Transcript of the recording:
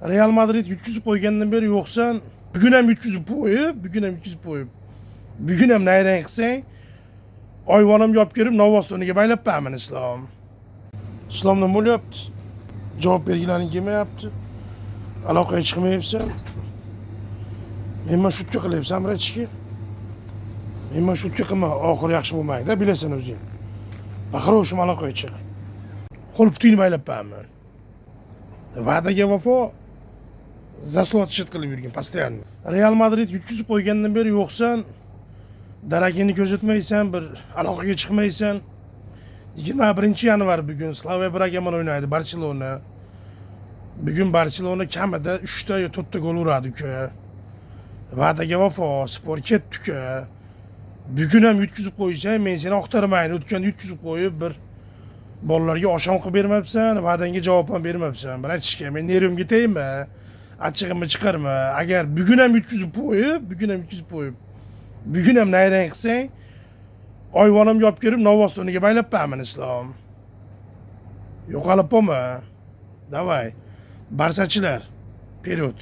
Real Madrid yutkizib qo'ygandan beri yo'qsan. Bugun ham yutkizib qo'yib, bugun ham yutkizib qo'yib. Bugun ham nayrang qilsang, oyvonimga olib kelib novvos o'rniga baylab qo'yaman, Islom. Islom, nima bo'lyapti? Javob bergilaring kelmayapti. Aloqaga chiqmayapsan. Menman шутка qilyapsan, братишка. Menman шутка qilma, oxiri yaxshi bo'lmaydi, bilasan o'zing. По-хорошему aloqaga chiq. Qo'l putingni baylab qo'yaman. Va'daga vafo заслот qilib yurgin постоянно. Real Madrid yutkizib qo'ygandan beri yo'qsan, daragini ko'rsatmaysan, bir aloqaga chiqmaysan. 21 yanvar bugun Slaviya Praga bilan o'ynaydi Barselona. Bugun Barselona kamida 3 ta yo 4 ta gol uradi, uka. Va'daga vafo, спор ketdi, uka. Bugun ham yutkizib qo'ysang, men seni oqtarmayin. O'tganda yutkizib qo'yib bir bolalarga oshom qilib bermabsan, va'dangga javob ham bermabsan. Братишка, men nervimga tegma. Achchig'imni chiqarma. Agar bugun ham yutkizib qo'yib, bugun ham yutkizib qo'yib, bugun ham nayrang qilsang, oyvonimga olib kelib novvos o'rniga baylab qo'yaman, Islom. Yo'qolib qolma. Давай. Barsachilar, вперед.